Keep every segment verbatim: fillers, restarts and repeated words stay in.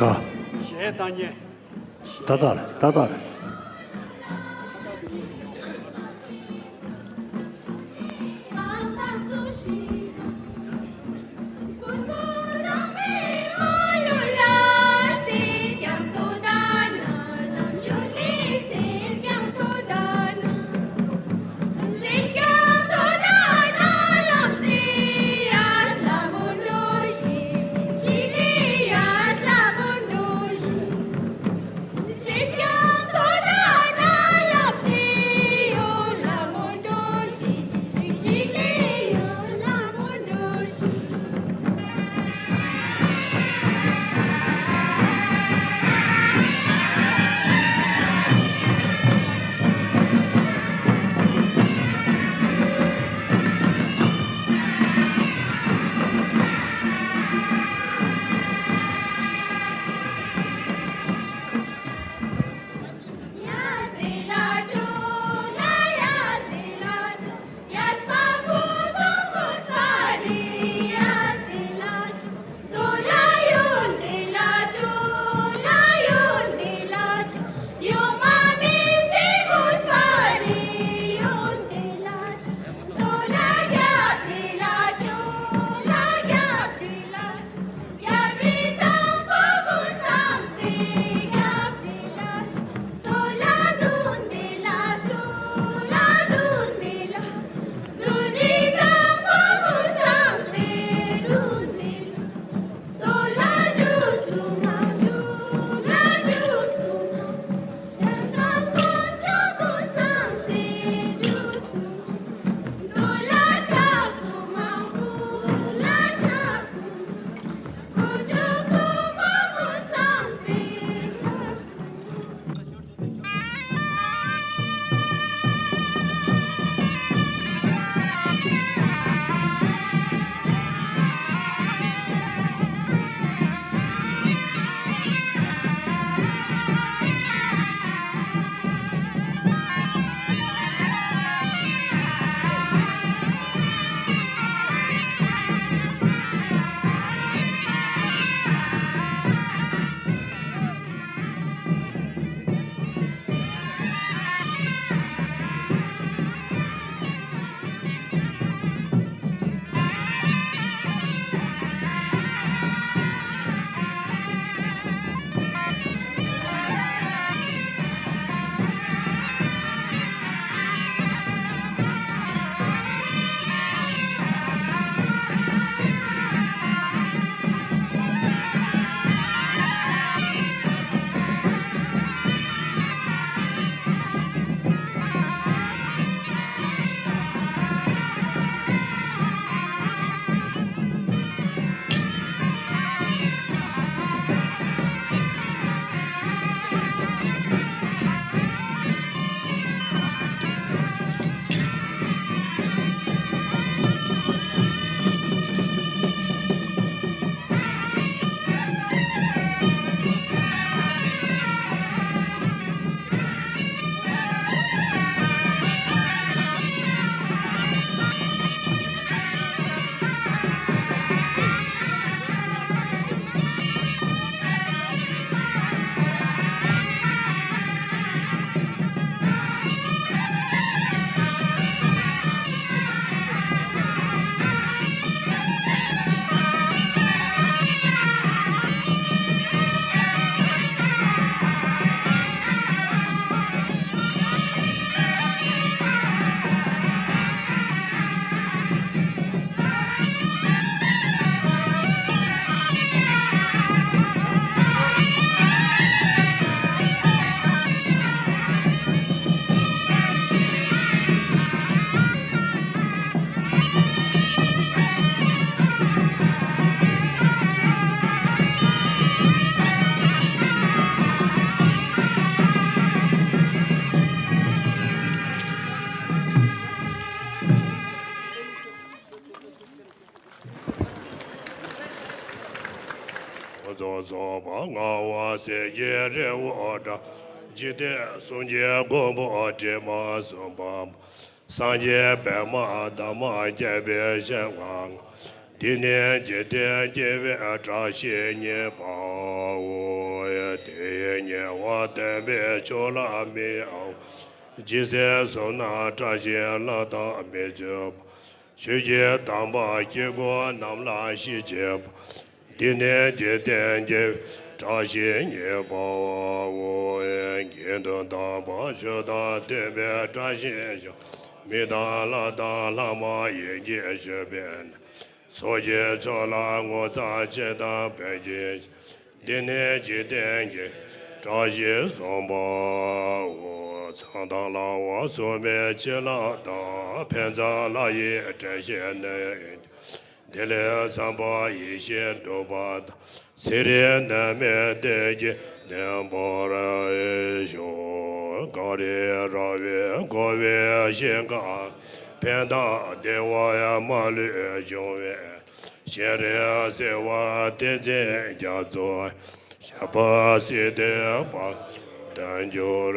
ག་གཞས་བཏང་ཉེ། ད་ལྟ་རེད། ད་ལྟ་རེད། ཚོགས་རྫོགས་པ་ལྔ་པོ་སྲས་ཀྱི་རི་བོ་འདྲ། འཇིག་རྟེན་གསུམ་གྱི་མགོན་པོ་དྲི་མ་གསུམ་པ། སངས་རྒྱས་པདྨ་འདབ་མ་བརྒྱད་པའི་ཞལ་སྔ་ལ། དེ་ནས་འཇིག་རྟེན་སྐྱེ་བའི་བཀྲ་ཤིས་བརྙེས་པའོ། དེ་ཡི་ཉེ་བར་སྟོན་པའི་ཆོས་ལ་མི་གཡེལ་བ། ཇི་སྲིད་བསོད་ནམས་བཀྲ་ཤིས་ལྷ་དང་མི་མཇལ་བ། ཆོས་ཀྱི་དམ་པ་སྐྱེ་དགུ་རྣམས་ལ་ཤིས་བརྗོད་པ། འདི་ནི་འཇིག་རྟེན་སྐྱེ་བའི་བཀྲ་ཤིས་བརྙེས་པའོ། དགེ་འདུན་དམ་པ་ཆོས་དང་ལྡན་པའི་བཀྲ་ཤིས་ཤོག། མི་དང་ལྷ་དང་ལྷ་མ་ཡིན་གྱི་མཆོད་པའི་སྣ། ཚོགས་ཀྱི་མཆོག་ལ་ངོ་མཚར་ཆེ་དང་ཕན་ཕྱིར། འདི་ནི་འཇིག་རྟེན་སྐྱེ་བའི་བཀྲ་ཤིས་བཟང་པོའོ། མཚན་དང་ལྷ་བ་སྲུང་མའི་བྱིན་རླབས་དང་། ཕན་མཚན་ལྷ་ཡི་དྲིན་ཤེས་ནི། དེ་ལས་འཚམས་པ་ཡེ་ཤེས་སྒྲུབ་པ་དང་། ཚེ་རིང་ནད་མེད་བདེ་སྐྱིད་ལྡན་པར་ཤོག། གངས་རི་ར་བས་བསྐོར་བའི་ཞིང་ཁམས། ཕན་དང་བདེ་བ་མ་ལུས་འབྱུང་བའི། ཤེས་རིག་གསལ་བ་ཏིང་འཛིན་རྒྱ་མཚོ། བཤད་པ་སྲིད་དེ་བར་དུ་འགྱུར་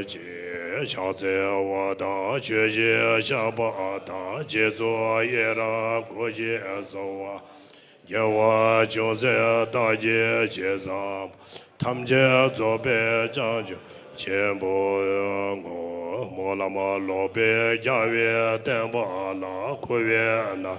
ཅིག། ཕྱག་འཚལ་བ་དང་མཆོད་ཅིང་བཤགས་པ་དང་། རྗེས་སུ་ཡི་རང་བསྐུལ་ཞིང་གསོལ་བ། དགེ་བ་ཅུང་ཟད་བདག་གིས་ཅི་བསགས་པ། ཐམས་ཅད་རྫོགས་པའི་བྱང་ཆུབ་ཆེན་པོའི་སྒོ། སྨོན་ལམ་ལོག་པའི་རྒྱལ་བའི་བསྟན་པ་ལ། འཁོར་བའི་ནང་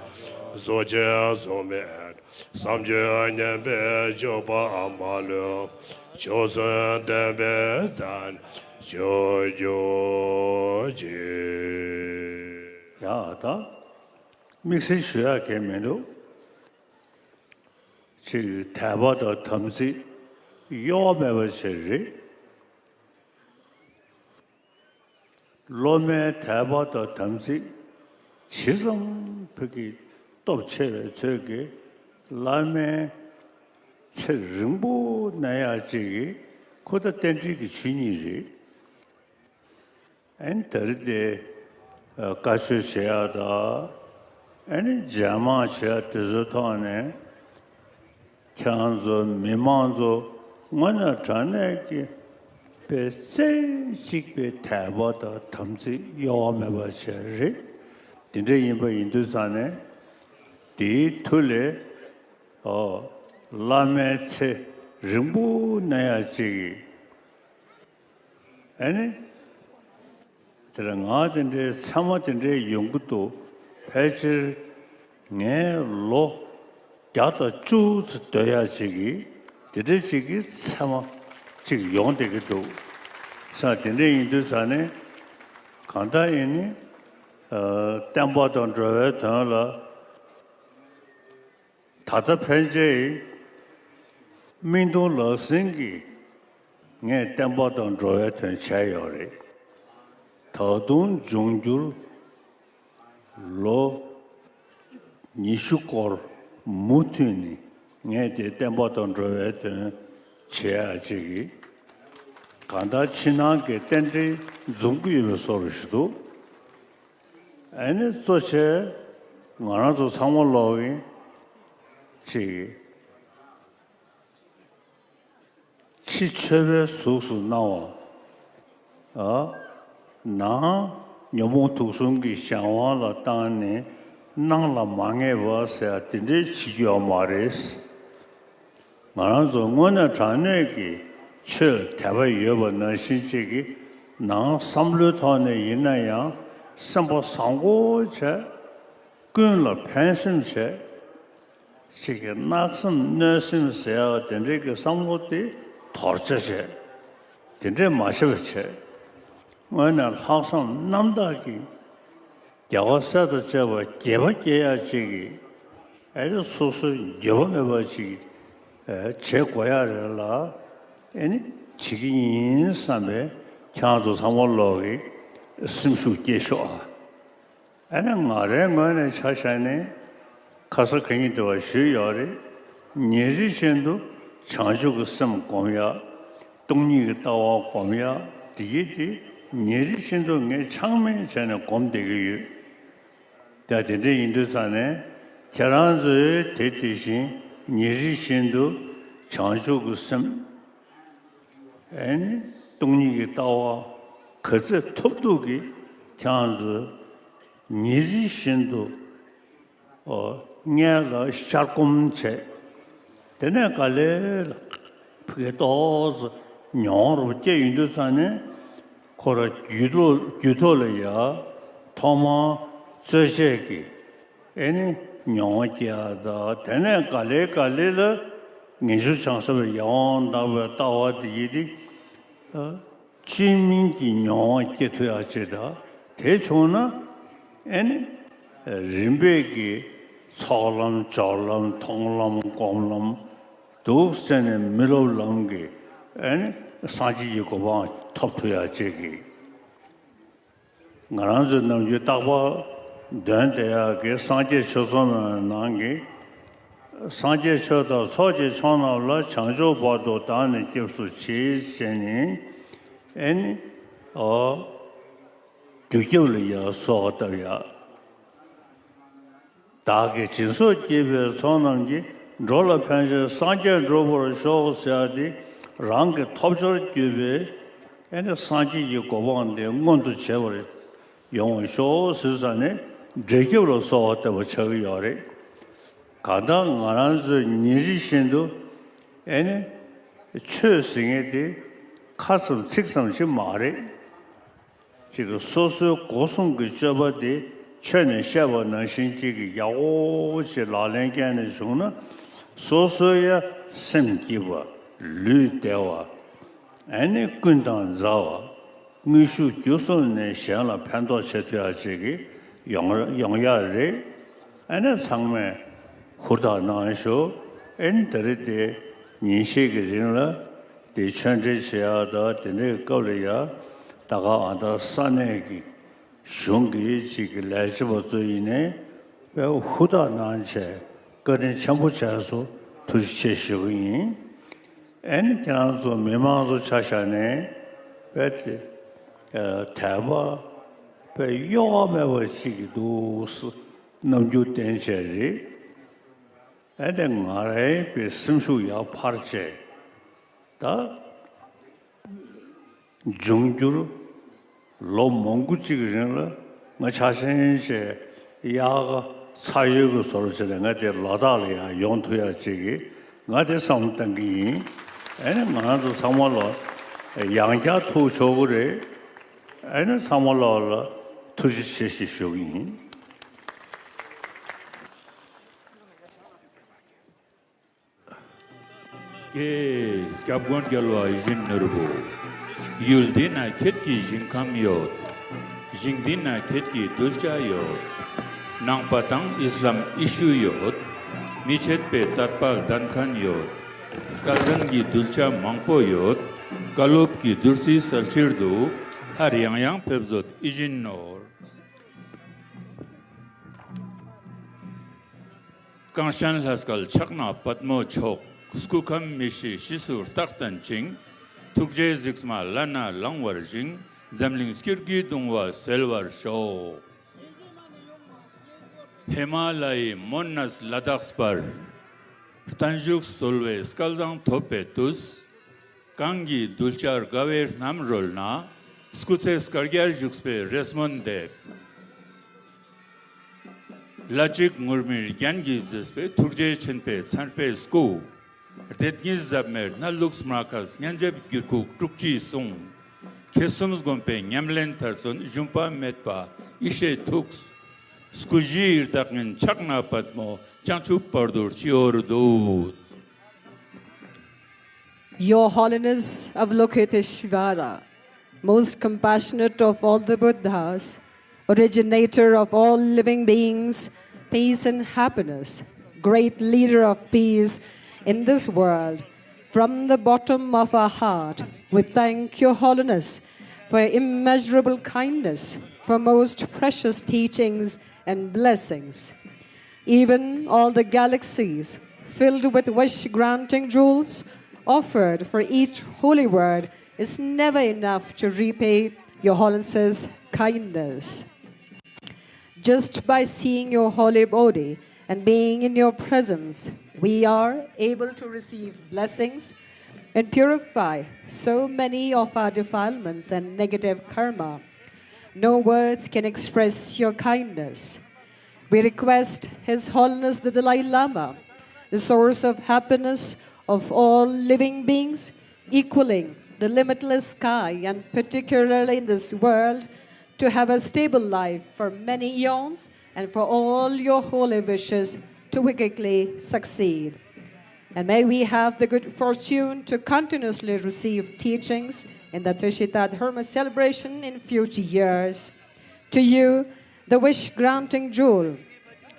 གཟུགས་ཅན་གཟུགས་མེད། བསམ་བརྗོད་ངན་པའི་སྤྱོད་པ་མ་ལུས། མཆོག་གསུམ་ལྡན་པའི་མཛད་པ་སྤྱོད་གྱུར་ཅིག། ཡ་ད་དམིགས་བསལ་ཞུ་ཡག་གང་མི་འདུག། ཅིག་དད་པ་དང་དམ་ཚིག་གཡོ་བ་མེད་པ་ཅིག་རེད། སློབ་མའི་དད་པ་དང་དམ་ཚིག་ཇི་ཙམ་ཕ་གི་སྟོབས་ཆེ་བའི་ཚོད་ཀྱིས་བླ་མའི་ཚེ་རིང་པོ་གནས་ཡག་ཅིག་གི་ཁོ་ད་རྟེན་འབྲེལ་གྱི་ཆོས་ཉིད་རེད། ཨན་ད་རེས་དེ་བཀའ་ཆོས་བྱེད་ཡག་དང་ཨ་ནི་མཇལ་མང་བྱེད་ཡག་དེ་ཚོའི་ཐོག་ནས་ཁྱེད་རང་ཚོ་མི་མང་ཚོ་དངོས་གནས་དྲང་གནས་ཀྱི་པའི་རྩེ་གཅིག་པའི་དད་པ་དང་དམ་ཚིག་གཡོ་བ་མེད་པ་བྱས་རེད། དེ་འདྲ་ཡིན་པ་ཡིན་དུས་ཙང་ནས་དེའི་མཐུ་ལས་ཨོ་བླ་མའི་ཚེ་རིང་པོ་གནས་ཡག་ཅིག་གི་ཨ་ནི། དེ་ལ་ང་དེ་འདྲའི་མཚན་མ་དེ་འདྲའི་ཡོང་གི་འདུག། ཕལ་ཆེར་ངས་ལོ་བརྒྱ་དང་བཅུ་ཙམ་སྡོད་ཡག་ཅིག་གི་དེ་འདྲ་ཅིག་གི་མཚན་མ་ཅིག་ཡོང་བསྡད་ཀྱི་འདུག་ས། དེ་འདྲ་ཡིན་དུས་ཙང་ནས་གང་ལྟར་ཡིན་ནི་ཨ་བསྟན་པ་དང་འགྲོ་བའི་དོན་ལ། ད་ལྟ་ཕན་ཆད་ཡིན། སྨིན་གཏོང་ལག་ཟིན་གྱིས་ངས་བསྟན་པ་དང་འགྲོ་བའི་དོན་བྱས་ཡོད་རེད། ད་དུང་འབྱུང་འགྱུར་ལོ་ཉི་ཤུ་སྐོར་མུ་མཐུད་ནས་ངས་དེ་བསྟན་པ་དང་འགྲོ་བའི་དོན་བྱེད་ཡག་ཅིག་གིས་གང་ལྟར་ཕྱི་ནང་གི་རྟེན་འབྲེལ་འཛོམས་ཀྱི་ཡོད་པའི་བཟོ་འདྲ་ཞིག་འདུག། ཨ་ནི་གཙོ་ཆེ་ང་རང་ཚོ་ཚང་མ་ལོག་གིན་ཅིག་ཕྱི་མཆོད་པའི་གཟུགས་སུ་སྣང་བ། ཨ་ནང་ཉོན་མོངས་དུག་གསུམ་གྱི་གཞན་དབང་ལ་བཏང་ནས་ནང་ལ་མ་ངེས་པ་ཟེར་དེ་འདྲའི་བྱེད་རྒྱུ་ཡོད་མ་རེད། ང་རང་ཚོ་དངོས་གནས་དྲང་གནས་ཀྱི་ཆོས་དད་པ་ཡོད་པ་ནང་བཞིན་ཅིག་གི་ནང་བསམ་བློའི་ཐོག་ནས་ཡིན་ན་ཡང་སེམས་པ་བཟང་པོ་བྱས། ཀུན་ལ་ཕན་སེམས་བྱས། ཅིག་གི་གནག་སེམས་གནོད་སེམས་ཟེར་ཡག་དེ་འདྲའི་གི་བསམ་བློ་དེ་དོར་བྱ་བྱས། དེ་འདྲའི་མ་བྱས་པ་བྱས། དངོས་གནས་ལྷག་བསམ་རྣམ་དག་གིས་རྒྱལ་བ་སྲས་དང་བཅས་པ་དགྱེས་པ་སྐྱེ་ཡག་ཅིག་གི་ཨེ་རེ་སོ་སོའི་འགྱོད་པ་མེད་པ་ཅིག་ཨེ་བྱེད་དགོས་ཡག་རེད་ལ། ཨེ་ནི་བྱེད་ཀྱི་ཡིན་བསམ་པའི་ཁྱེད་རང་ཚོ་ཚང་མ་ལོག་གི་སེམས་ཤུགས་སྐྱེད་ཤོག་ཨ། ཨེ་ནི་ང་རའི་ངོས་ནས་ཆ་བཞག་ནས་ཁ་སང་ག་ཉིན་དེ་བ་ཞུས་ཡོད་རེད། ཉིན་རེ་བཞིན་དུ་བྱང་ཆུབ་ཀྱི་སེམས་སྒོམ་ཡག། སྟོང་ཉིད་ཀྱི་ལྟ་བ་སྒོམ་ཡག་དེ་ཡིན་ཏེ་ཉིན་རེ་བཞིན་དུ་ངས་ཆག་མེད་བྱས་ནས་སྒོམ་བསྡད་ཀྱི་ཡོད། ད་དེ་འདྲ་ཡིན་དུས་ཙང་ནས་ཁྱེད་རང་ཚོས་དེ་དེ་བཞིན་ཉིན་རེ་བཞིན་དུ་བྱང་ཆུབ་ཀྱི་སེམས་ཨེ་ནི་སྟོང་ཉིད་ཀྱི་ལྟ་བ་ག་ཚོད་ཐུབ་ཐུབ་ཀྱིས་ཁྱེད་རང་ཚོས་ཉིན་རེ་བཞིན་དུ་ཨོ་ སྔས་ལ་ཤར་སྒོམ་བྱས། དེ་ནས་ག་ལེ་ལ་ཕི་གེ་ཏོག་ཙམ་མྱོང་བ་སྐྱེ་ཡོང་དུས་ཙ་ནས་ཁོ་ར་རྒྱུད་ལོ་རྒྱུད་ཐོག་ལ་ཡ་ཐོག་མར་རྩོལ་བཅས་ཀྱི་ཨེ་ནི་མྱོང་བ་སྐྱེ་ཡ་ད། དེ་ནས་ག་ལེ་ག་ལེ་ལ་ངེས་འབྱུང་བྱང་སེམས་ལ་ཡར་འོང་དང་བའི་ལྟ་བ་དེ་ཡིན་ཏེ། བཅོས་མིན་གྱི་མྱོང་བ་སྐྱེ་ཐུབ་ཡ་ཅིག་དང་། དེ་བྱུང་ན་ཨེ་ནི་རིམ་པས་ཀྱི་ཚོགས་ལམ་སྦྱོར་ལམ་མཐོང་ལམ་སྒོམ་ལམ་འདུག་ཟེར་ནས་མི་སློབ་ལམ་གྱི་ཨེ་ནི་སངས་རྒྱས་ཀྱི་གོ་འཕང་ཐོབ་ཐུབ་ཡ་ཅིག་གི། ང་རང་ཚོའི་ནམ་རྒྱུན་རྟག་པར་འདོན་བསྡད་ཡག་གི་སངས་རྒྱས་ཆོས་ཚོགས་མའི་ནང་གི། སངས་རྒྱས་ཆོས་དང་ཚོགས་ཀྱི་མཆོག་རྣམས་ལ། བྱང་ཆུབ་བར་དུ་བདག་ནི་སྐྱབས་སུ་མཆི་ཟེར་ནས་ཨེ་ནི་ཨོ་རྒྱུ་སྐྱབས་ལ་ཡ་གསོལ་བ་བཏབ་ཡ། བདག་གིས་སྦྱིན་སོགས་བགྱིས་པའི་ཚོགས་རྣམས་ཀྱིས། འགྲོ་ལ་ཕན་ཕྱིར་སངས་རྒྱས་འགྲུབ་པར་ཤོག་ཟེར་ཏེ། རང་གི་ཐོབ་སྦྱོར་བརྒྱུད་པའི་ཨེ་ནི་སངས་རྒྱས་ཀྱི་གོ་འཕང་དེ་མངོན་དུ་བྱེད་པར་ཡོང་བར་ཤོག་ཟེར་ས་ནས་འབྲས་སྐྱབས་ལ་གསོལ་བ་བཏབ་པ་ཆགས་ཀྱི་ཡོད་རེད། གང་ལྟར་ང་རང་ཚོའི་ཉིན་རེ་བཞིན་དུ་ཨེ་ནི་ཆོས་ཟེར་མཁན་དེ་ཁ་ཙམ་ཚིག་ཙམ་ཞིག་མ་རེད། ཅིག་སོ་སོའི་སྒོ་གསུམ་གྱི་སྤྱོད་པ་དེ་ཆོས་ནས་བཤད་པ་ནང་བཞིན་ཅིག་གི་ཡག་པོ་ཞིག་ལག་ལེན་བཀལ་ནས་བྱུང་ན། སོ་སོའི་ཡ་སེམས་སྐྱིད་པ། ལུས་བདེ་བ། ཨ་ནི་ཀུན་དང་མཛའ་བ། དངོས་ཤུགས་བརྒྱུད་གསུམ་ནས་གཞན་ལ་ཕན་ཐོགས་བྱེད་ཐུབ་ཡ་ཅིག་གི་ཡོང་ཡོང་ཡ་རེད། ཨ་ནི་ཚང་མས་ཧུར་ཐག་གནང་ཤོག་ཨེ་ནི་དེ་རིང་དེ་ཉིན་ཤས་ཀྱི་རིང་ལ་དེ་ཆོས་འབྲེལ་བྱེད་ཡག་དང་དེ་འདྲའི་སྐབས་ལ་ཡ་ད་ག་ཨ་ད་ས་གནས་ཀྱི་གཞུང་གི་ཅིག་གི་ལས་བྱེད་པ་ཚོ་ཡིན་ནའི་དཔེ་ཧུར་ཐག་གནང་བྱས་བཀའ་དྲིན་ཆེན་པོ་བྱས་སོང་། ཐུགས་རྗེ་ཆེ་ཞུ་གི་ཡིན། ཨེ་ནི་ཁྱེད་རང་ཚོ་མི་མང་ཚོ་ཆ་བཞག་ནས་དཔེ་དེ་དད་པ་དཔེ་གཡོ་བ་མེད་པ་ཅིག་གི་འདུག་སེ་རྣམ་འགྱུར་བསྟན་བྱས་རེད། ཨེ་ནི་ང་རའི་དཔེ་སེམས་ཤུགས་ཡར་འཕར་བྱས་ད། འབྱུང་འགྱུར་ལོ་མང་པོ་ཅིག་གི་རིང་ལ་ང་ཆ་ཤེས་ཤེས་དབྱར་ཁ་ཚ་ཡོད་ཀྱི་བཟོ་འདྲ་བྱས་ནས་ང་དེ་ལ་དྭགས་ལ་ཡང་ཡོང་ཐུབ་ཡ་ཅིག་གི་ང་དེ་བསམ་བློ་བཏང་གི་ཡིན། ཨེ་ནི་ང་རང་ཚོ་ཚང་མ་ལ་ཡང་བསྐྱར་ཐུགས་ཆོག་གི་རེད། ཨེ་ནི་ཚང་མ་ལ་ལ་ཐུགས་རྗེ་ཆེ་ཞེས་ཞུ་གི་ཡིན། ཀྱེ་སྐྱབས་མགོན་རྒྱལ་བ་ཡིད་བཞིན་ནོར་བུ། ཡུལ་འདི་ན་ཁྱེད་ཀྱི་ཞིང་ཁམས་ཡོད། ཞིང་འདི་ན་ཁྱེད་ཀྱི་གདུལ་བྱ་ཡོད། ནང་པ་དང་ཨི་སི་ལམ་ཡེ་ཤུ་ཡོད། མི་ཕྱེད་པའི་དད་པ་ལྡན་མཁན་ཡོད། སྐལ་ལྡན་གྱི་གདུལ་བྱ་མང་པོ་ཡོད། བཀའ་སློབ་ཀྱི་བདུད་རྩི་སལ་ཕྱིར་དུ། སླར་ཡང་ཡང་ཕེབས་མཛོད་ཡིད་བཞིན་ནོར། གངས་ཅན་ལྷ་སྐལ་ཕྱག་ན་པདྨོ་མཆོག། སྐུ་ཁམས་མི་ཤིགས་ཕྱིས་སུ་རྟག་བརྟན་ཅིང་། ཐུགས་རྗེའི་གཟིགས་མ་བླ་ན་ལང་བར་ཞིང་། འཛམ་གླིང་སྐྱིད་ཀྱི་གདུང་བ་སེལ་བར་ཤོག། ཧི་མ་ལ་ཡའི་མོན་ནས་ལ་དྭགས་བར། བརྟན་བཞུགས་གསོལ་བའི་སྐལ་བཟང་ཐོབ་པའི་དུས། གང་གི་གདུལ་བྱར་དགའ་བའི་རྣམ་རོལ་ན། སྐུ་ཚེ་བསྐལ་བརྒྱར་བཞུགས་པའི་རེ་སྨོན་འདེབས། ལྷ་གཅིག་ངུར་སྨྲིག་རྒྱན་གྱིས་མཛེས་པའི་ཐུགས་རྗེ་ཆེན་པོའི་མཚན་དཔེའི་སྐུ། བདེན་གཉིས་ཟབ་མོའི་གནས་ལུགས་སྨྲ་མཁས་སྙན་འཇེབས་འགྱུར་ཁུག་དྲུག་ཅུའི་གསུང་། ཁྱེད་གསུམ་བསྒོམས་པའི་ཉམས་ལེན་མཐར་སོན་ཞུམ་པ་མེད་པ་ཡེ་ཤེས་ཐུགས། སྐུ་བཞི་ཡི་བདག་ཉིད་ཕྱག་ན་པདྨོ་བྱང་ཆུབ་བར་དུ་སྤྱི་བོར་འདུད། Your Holiness Avalokiteshvara, most compassionate of all the Buddhas, originator of all living beings, peace and happiness, great leader of peace in this world, from the bottom of our heart, we thank Your Holiness for your immeasurable kindness, for most precious teachings and blessings. Even all the galaxies filled with wish granting jewels offered for each holy word is never enough to repay Your Holiness's kindness. Just by seeing your holy body and being in your presence, we are able to receive blessings and purify so many of our defilements and negative karma. No words can express your kindness. We request His Holiness the Dalai Lama, the source of happiness of all living beings, equaling the limitless sky, and particularly in this world, to have a stable life for many eons and for all your holy wishes to quickly succeed. And may we have the good fortune to continuously receive teachings in the Tushita Dharma celebration in future years. To you, the wish granting jewel,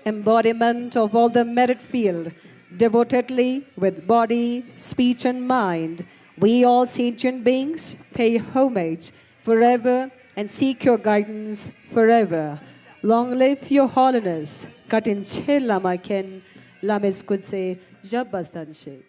embodiment of all the merit field, devotedly with body, speech, and mind, we all sentient beings pay homage forever and seek your guidance forever. Long live Your Holiness. Ka tin che lama ken, Lames Kutse, Jabastan Shek.